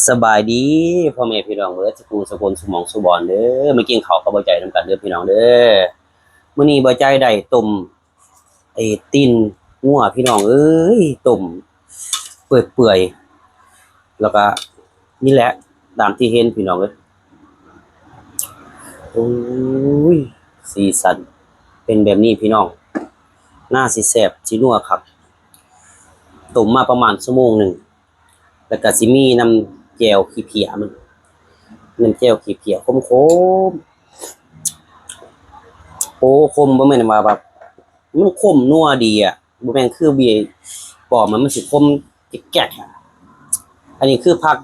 ສະບາຍດີພໍ່ແມ່ພີ່ນ້ອງເບິດ ສຸຂູສຸຄົນ ສຸໝ່ອງສຸບ່ອນເດີ. ມາກິນເຂົ້າກັບບ່າວໃຈນຳກັນເດີພີ່ນ້ອງເດີ. ມື້ນີ້ບ່າວໃຈໄດ້ຕົ້ມ ໄອ້ຕີນງົວພີ່ນ້ອງເອີຍ ຕົ້ມເປື່ອຍໆ ແລ້ວກະນີ້ແຫຼະ ຕາມທີ່ເຫັນພີ່ນ້ອງເອີຍ. ໂອ້ຍ ສີສັນເປັນແບບນີ້ພີ່ນ້ອງ ໜ້າຊິແຊບຊິນົວຄັກ. ຕົ້ມມາປະມານຊົ່ວໂມງໜຶ່ງ ແລ້ວກະຊິມີນ້ຳແຈ່ວຂີ້ເພຍມັນ ນ້ຳແຈ່ວຂີ້ເພຍຂົມໆ. ໂອ້ ຂົມ ບໍ່ແມ່ນວ່າແບບ ມັນຂົມນົວດີອະ ບໍ່ແມ່ນຄືເບຍປອມ ມັນ ມັນຊິຂົມແກກໆອະ. ອັນນີ້ຄືຜັກ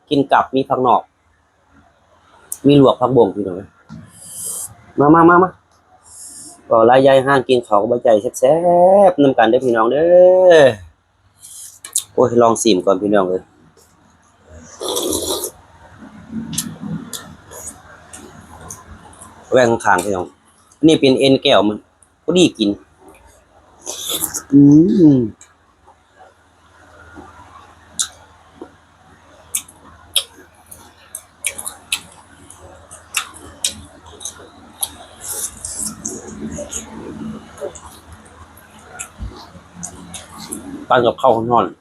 ກິນກັບ ມີຜັກນອກ ມີລວກຜັກບົ້ງພີ່ນ້ອງ. ມາ ມາ ມາ ມາ ເວົ້າຫຼາຍຢາຍຫ່າງ ກິນເຂົ້າກັບບ່າວໃຈແຊບໆນຳກັນເດີພີ່ນ້ອງເດີ. ໂອ້ຍ ລອງຊີມກ່ອນພີ່ນ້ອງເອີຍ. ແຫວ່ງຂ້າງໆ ພີ່ນ້ອງ ອັນນີ້ເປັນເອັນແກ້ວມັນ ພໍດີກິນ. ອືມ ປັ້ນກັບເຂົ້າຮ້ອນໆ.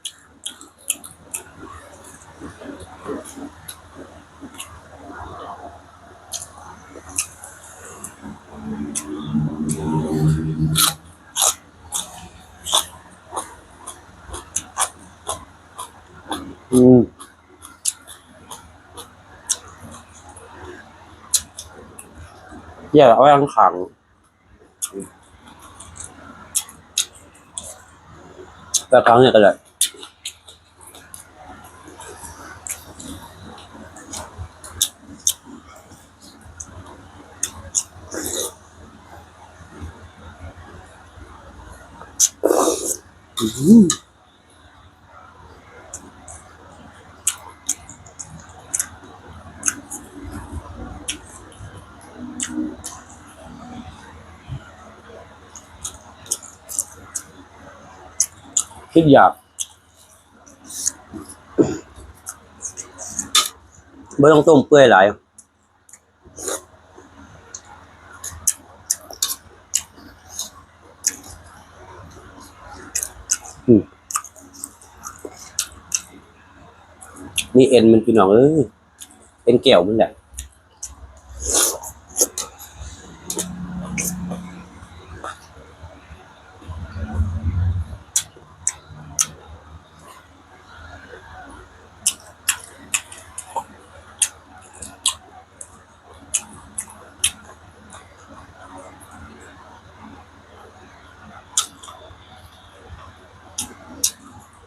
ອືມ ແຍກເອົາໄວ້ຂ້າງໆ ແຕ່ຄັ້ງນີ້ກໍໄດ້ ອືມ ຄິດຢາກ ບໍ່ຕ້ອງຕົ້ມເປື່ອຍຫຼາຍ. ອືມ ນີ້ເອັນມັນ ພີ່ນ້ອງເອີຍ ເອັນແກ້ວມັນແຫຼະ.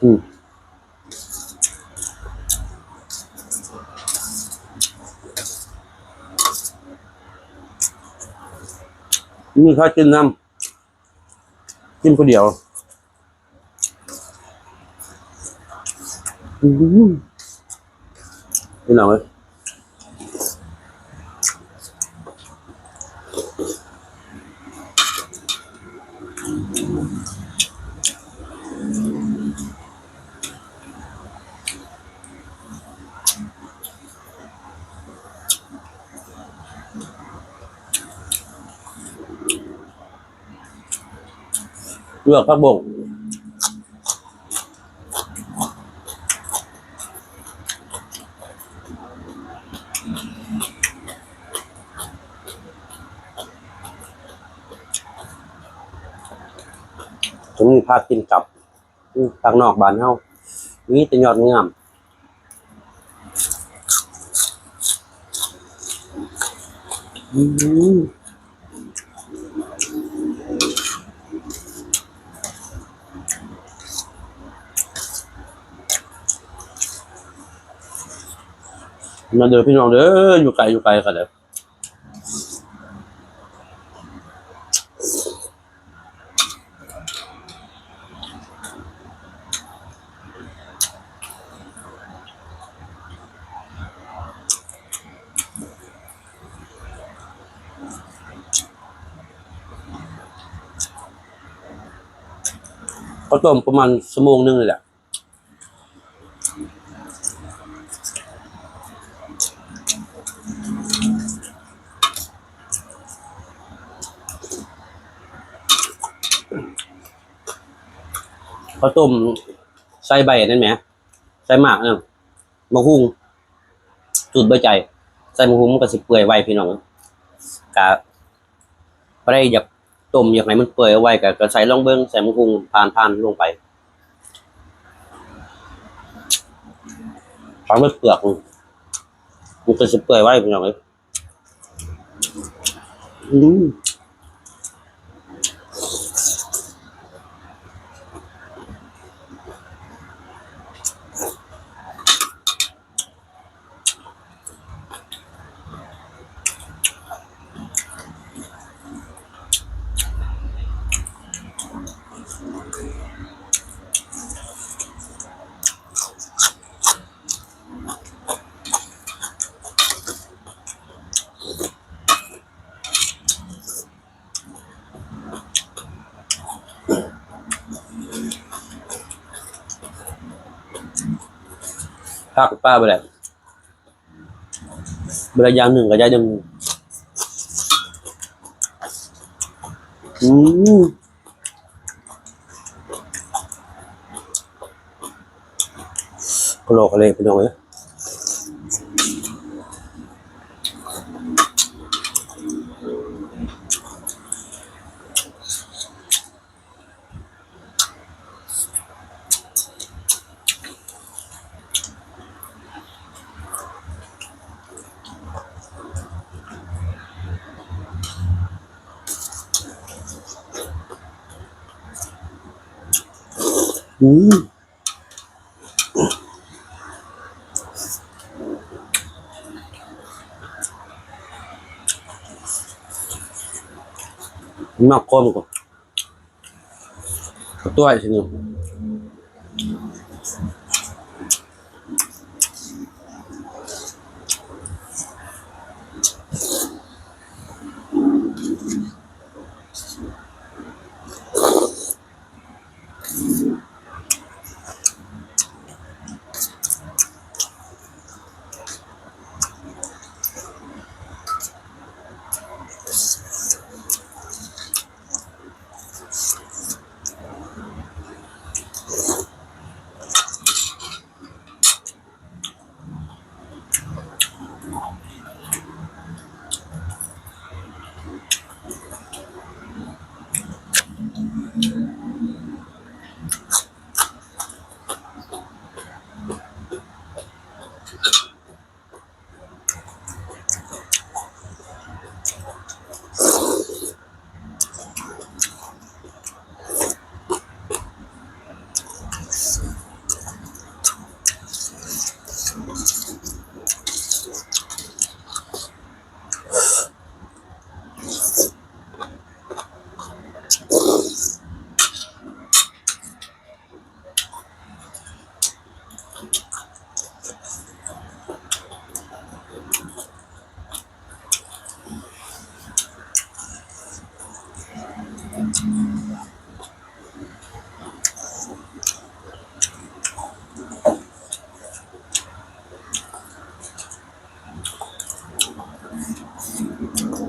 ອືມ ມີໃຜກິນນຳ ກິນຜູ້ດຽວ. ອືມ ພີ່ນ້ອງເອີຍ ລວກຜັກບົ້ງ ຕົງນີ້ພາກິນກັບ ອືມ ທາງນອກບ້ານເຮົາ ມີແຕ່ຍອດງາມ. ອືມ ມາເດີພີ່ນ້ອງເດີ ຢູ່ໄກຢູ່ໄກກໍໄດ້. ເຂົ້າຕົ້ມປະມານຊົ່ວໂມງໜຶ່ງນີ້ແຫຼະ. ອື ข้าวต้มใส่ใบนั่นแหม ใส่หมากนั่น หมากฮุ่ง สูตรบ่ใหญ่ ใส่หมากฮุ่งมันก็สิเปื่อยไวพี่น้อง กะบ่ได้อยากต้มอยากให้มันเปื่อยเอาไว้ ก็ ก็ใส่ลองเบิ่ง ใส่หมากฮุ่งผ่านๆ ลงไป ผ่านเบิดเปลือก มันก็สิเปื่อยไวพี่น้องเอ้ย อืม ผักปลาบ่ได้ บ่ได้อย่างหนึ่งก็อย่างหนึ่ง อืม กะโหลกกะเลพี่น้องเอ้ย อืม มักคมกว่า ข้าวต้วยสิหนึ่ง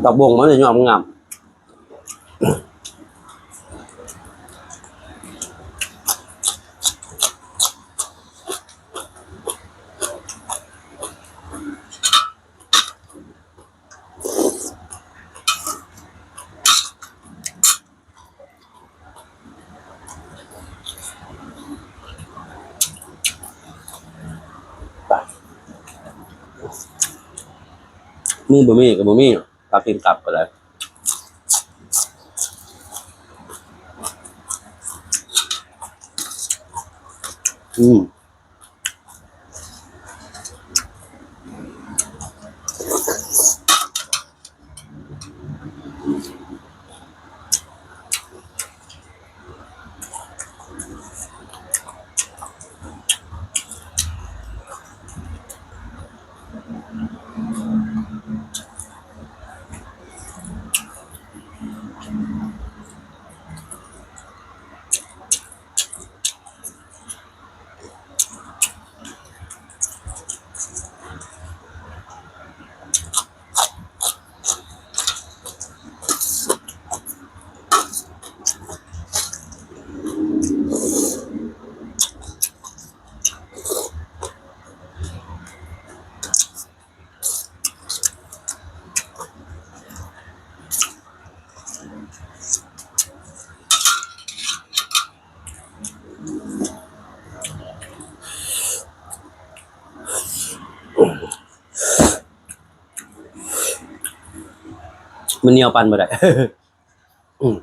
ผักบุ้งมันจะยอมงาม มีบ่มีก็บ่มี ถ้ากินตับก็ได้ อืม อื ມັນໜຽວປັ່ນບໍ່ໄດ້. ອືມ